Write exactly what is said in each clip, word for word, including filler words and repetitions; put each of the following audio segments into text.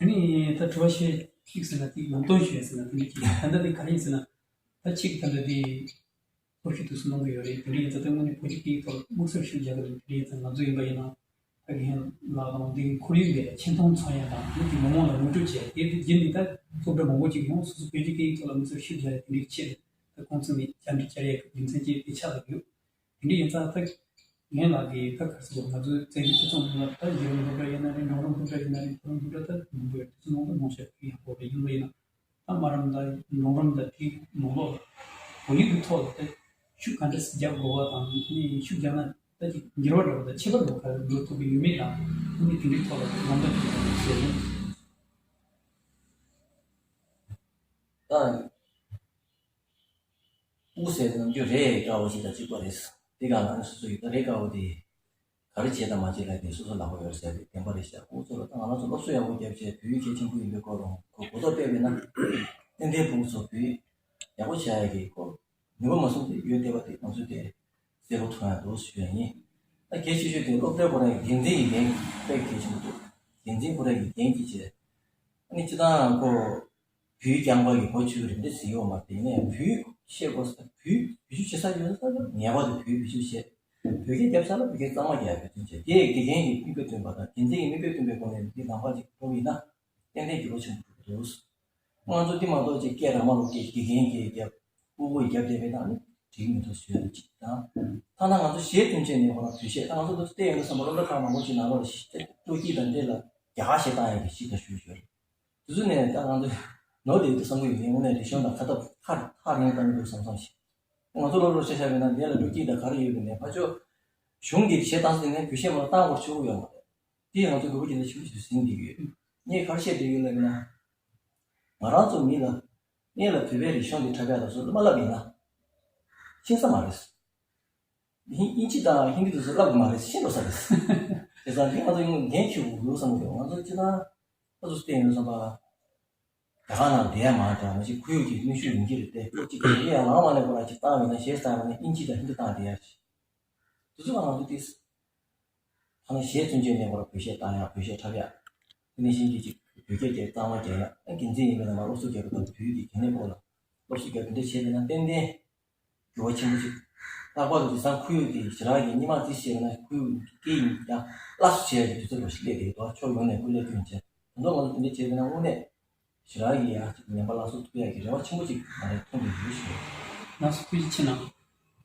ཨ་ནི་ད་དྲི་བ་བཤད་གཅིག་ཟེར་ན་དེ་ལམ་སྟོན་ཞུ་ཡ་ཟེར་ན་དེ་འདྲ་གཅིག་ད་ལྟ་དེ་ག་རེ་ཡིན་ཟེར་ན། ད་གཅིག་ད་ལྟ་དེ་སློབ་ཞུགས་དུས་སུ་གནང་གི་ཡོད་རེད། དེ་འདྲ་ཡིན་ཙང་ད་དངོས་གནས་བོད་ཀྱི་སྐད་ཡིག་ཐོག་དམིགས་བསལ་ཤུགས་རྒྱག་གི་རེད། དེ་འདྲ་ཡིན་ཙང་ང་ཚོ་ཡིན་པ་ཡིན་ན་ད་རྒན་ལགས་དང་དེ་ཁོར་ཡུག་ལས་ཆེ་མཐོང་ཚོར་ཡ་དང་མི་དེ་མི་མང་ལ་ངོ་སྤྲོད་བྱས་དེ་དེ་བརྒྱུད་ནས་ད་སློབ་གྲྭ་མང་པོ་ཅིག་ཡང་སོ་སོ་བོད་ཀྱི་སྐད་ཡིག་ཐོག་ལ་དམིགས་བསལ་ཤུགས་རྒྱག་ཡ་དེ་འདྲའི་ཆེད་ད་ཁོང་ཚོ་ནས་བཅར་འདྲི་བཅར་ཡ་གི་རྒྱུ་མཚན་ཅིག་དེ་ཆགས་ཡོད། དེ་འདྲ་ཡིན་ཙང་ད་ངའི་ལག་གི་ད་ག་ཚོད་ང་ཚོའི་བཙན་བྱོལ་སྤྱི་ཚོགས་ནང་ལ་ད་གཞི་རིམ་སློབ་གྲྭ་ཡིན་ན་རེད། འབྲིང་རིམ་སློབ་གྲྭ་ཡིན་ན་རེད། མཐོ་རིམ་སློབ་གྲྭ་ད་མང་པོ་ཡོད། དེ་ཚོ་ནང་ལ་མང་ཆེ་བ་ཡག་པོ་རེད། ཡིན་པ་ཡིན་ན་ད་དམའ་རིམ་དང་འབྲིང་རིམ་དང་དེའི་ནང་ལོགས་ལ་བོད་ཡིག་གི་ཐོག་ལ་ད་ཤུགས་ག་འདྲ་རྒྱག་དགོས་པ་དང་ནི་ཤུགས་རྒྱག་ན་ད་ཅིག་འགྱུར་བ་འགྲོ་བ་དང་ཁྱད་པར་འགྲོ་ག་འགྲོ་ཐུབ་ཀྱི་ཡོད་མེད་དང་ཨ་ནི་དེ་འདྲའི་ཐོག་ལ་ལམ་སྟོན་ཞུ་ཡ་ཡིན། ད། དབུ་ཟེར་ནམ་རྒྱུན་རེད་དཀར་པོ་ཞིག་དང་གཅིག་པ་རེད། དེ་ག་ང་ནི་སོ་སོ་ཡིན་ད་རེད་དཀར་པོ་དེ་ག་རེ་བྱེད་དང་མ་བྱེད་ལ་དེ་སོ་སོ་ལག་པ་ཡོད་ཟེར་དེ་བདེན་པ་རེད་ཤག་དབུ་ཚོ་ལ་ད་ང་རང་ཚོ་སློབ་གསོ་ཡག་པོ་བརྒྱབ་བྱས་བོད་ཡིག་གལ་ཆེན་པོ་ཡིན་པའི་སྐོར་ལ་ཁོ་གོ་རྟོགས་སྤེལ་བས་ན་ཏན་ཏན་ཕྲུ་གུ་ཚོ་བོད་ཡིག་ཡག་པོ་བྱ་ཡ་གི་སྐོར་ནུས་པ་མ་སོང་དེ་ཡོད་བསྡད་པ་དེ་ང་ཚོས་དེ་གསལ་པོ་མཐོང་ཡ་འདུག་ཞུ་ཡ་ཡིན། ད་གལ་ཆེ་ཤོས་དེ་སློབ་གྲྭའི་སྐོར་ལ་འགན་འཛིན་ཡི་འགན་དཔེ་གལ་ཆེན་པོ་འདུག་འགན་འཛིན་ཁོ་རང་གི་འགན་གྱིས་བྱས་ཨ་ནི་སྤྱི་བཏང་ཁོ། བོད་རྐྱང་པ་གི་གོ་ཆོད་རིམ་འདི་ཟིན་ཡོད་མ་རེད། ཡིན་ནའི་བོད་ཤེས་དགོས་ས་བོད་བེད་སྤྱོད་བྱེད་ས་ཡོད་ས་ལ་ངེས་པར་དུ་བོད་བེད་སྤྱོད་བྱེད། བོད་སྐད་རྒྱབ་ས་ལ་བོད་སྐད་གཙང་མ་རྒྱག་ཡ་བེད་སྤྱོད་བྱེད། དེ་དགེ་རྒན་གྱི་དམིགས་པའི་སྟོན་པ་དང་འགན་འཛིན་གྱི་དམིགས་པའི་སྟོན་པའི་སྒོ་ནས་འདི་ལམ་ཁ་ཅིག་འགྲོ་བ་ཡིན་ན་ཏན་ཏན་འགྱུར་བ་ཆེན་པོ་འགྲོ་གི་འདུག་ང་ཚོ་འདི་མ་གཏོགས་ཅིག་སྐད་ར་མ་ལོག་སྐད་དགེ་རྒན་གྱི་རྒྱབ་ཕྲུ་གུ་ཡི་རྒྱབ་བསྡད་པའི་ནང་ནས་འགྲིག་མི་འདུག་ཞུ་ཡ་གཅིག་དང་། ཐ་ན་ང་ཚོ་གཞས་བཙུན་ཆེད་ནས་ཁོ་ན་བོད་གཞས་ད་ང་ཚོ་འདུག་བལྟས་ཡོང་དུས་ཙམ་པ་སློབ་གྲྭ་ཁག་མང་པོ་ཅིག་ནང་ལོགས་ལ་སྤྲོ་སྐྱིད་དང་འབྲེལ་ལ་རྒྱ་གར་གཞས་བཏང་ཡ་གི་གཞི་ཁ་ཤུ་ཤོར། དེ་ཚོ་ནས་ད་ང་ཚོ་ནོར་བསྡད་ཡོད་དུ་བསམ་གྱི་ཡོད། དངོས་གནས་རིག་གཞུང་དང་ཁ་ཐབས་ཐག་ཐག་རིང་བཏང་གི་འདུག་བསམ་བསམ་ཞིག་ང་ཚོ་སློབ་གྲྭར་ཆ་བཞག་པ་ཡིན་ན་འདི་ལ་སྤྲོ་སྐྱིད་དང་ག་རེ་ཡོད་པ་ནས་ཕར་ཕྱོགས་གཞུང་གི་གཞས་བཏང་ཟིན་ནས་བོད་གཞས་མ་བཏང་བར་ཆོག་གི་ཡོད་མ་རེད། དེ་ང་ཚོ་དགོས་པ་ཅན་དུ་ཞུ་ཞུ་ཟིན་འདི་ཡོད། ངས་ག་རེ་བཤད་བསྡད་ཡོད་ལབ་ན། ང་རང་ཚོ་མི་ལ་གནས་ལ་བོད་པའི་རིག་གཞུང་འདི་འཁྲབ་ཡག་ལ་སོགས་མ་བསླབ་ཡིན་ན་ཤེས་ས་མ་རེད། དབྱིན་ཇི་དང་ཧིན་དི་དེ་ཚོ་བསླབ་དགོས་མ་རེད། ཤེས་འགྲོ་ས་རེད། དེ་ཙང་དེ་ང་ཚོ་ཡང་འགན་འཁྱེར་དགོས་ཡོད་བསམ་གྱི་འདུག་ང་ཚོ་སྤྱིར་བཏང་ཨ་ཚོ་བལྟས་ཡོང་བསམ་པ། རྒྱ་གར་ནང་བསྡད་ཡ་མང་དྲགས་མ་གཞི་ཁོར་ཡུག་གི་གནོན་ཤུགས་ཡིན་གྱི་རེད་དེ་ཁོ་གཅིག་གི་ཡ་ལངས་མ་ནས་ཁོ་རང་གཅིག་བཏང་བས་ན་གཞས་བཏང་བས་ན་ཨིན་ཇི་དང་ཧིན་དི་བཏང་བསྡད་ཡ་ཞིག་དེ་ཚོ་ང་ཚོ་དེ། ཐ་ན་གཞས་བཙུན་ཆོད་ནས་ཁོ་རང་བོད་གཞས་བཏང་ཡ་བོད་གཞས་འཁྲབ་ཡ། དེ་ནས་གཞན་གྱིས་གཅིག་བོད་སྐད་ཀྱི་གཙང་མ་རྒྱག་ཡ་ཨ་འགན་འཛིན་ཡིན་པས་ན་མ་སློབ་གསོ་རྒྱག་པ་དང་བོད་ཀྱི་རྒན་ལས་སྐོར་ལ་སློབ་གསོ་རྒྱག་དེ་འདྲ་བྱས་པས་ན་ཏན་ཏན། འགྱུར་བ་ཆེན་པོ་ཞིག་ལྷག་པར་དུ་དེང་སང་ཁོར་ཡུག་དེ་ཞེ་དྲག་གི་སྔོན་མ་རྩིས་བྱས་ན་ཁོར་ཡུག་སྐད་ཡིག་ཀྱང་སླར་གསོ་བྱེད་ཡག་གི་དུས་ཚོད་འགའ་ཞིག་སླེབས་བསྡད་འདུག་ཕྱོགས་ཡོངས་ནས་སྐུ་ལས་བསྐྱོན་བྱས་ད་དུང་ང་ཚོ་དེ་འདྲ་བྱས་པ་ན་དངོས་གནས་ཞེ་དྲག་གི་ཡ་གཅིག་ངན་པ་སླར་གསོ་ཐུབ་ཡག་གི་རེ་བ་ཆེན་པོ་ཅིག་ང་རང་མཐོང་གི་ཡོད་ཞུ། ལགས་སོ་ཐུགས་རྗེ་ཆེ་གནང་།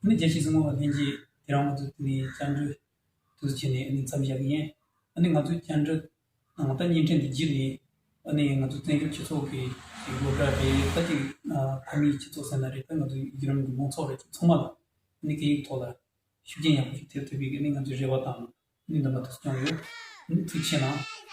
ཨ་ནི་རྒྱལ་སྤྱིའི་སྲུང་བ་ལྷན་རྒྱས་དེ་རིང་ང་ཚོ་དེ་ནས་བཅར་འདྲི་དུས་ཚོད་བྱས་ནས་ཨ་ནི་མཚམས་བཞག་གི་ཡིན། ཨ་ནི་ང་ཚོའི་བཅར་འདྲི་ནང་ད་བརྙན་འཕྲིན་འདི་བརྒྱུད་ནས་ཨ་ནི་ང་ཚོ་བཙན་བྱོལ་སྤྱི་ཚོགས་ཀྱི་སློབ་གྲྭ་རེད། ད་ཅིག་ཕ་མིའི་སྤྱི་ཚོགས་ཟེར་ན་རེད། ད་ང་ཚོ་བརྒྱུད་རིམ་གྱི་མང་ཚོགས་རེད། ཚང་མ་ལ་ཨ་ནི་སྐད་ཡིག་ཐོག་ལ་ཤུགས་རྐྱེན་ཡག་པོ་ཞིག་ཐེབས་ཐུབ་པའི་གི་ཨ་ནི་ང་ཚོའི་རེ་བ་དང་ཨ་ནི་འདུན་པ་དེ་ཚོ་བཅངས་ཡོད། ཨ་ནི་ཐུགས་རྗེ་གནང་།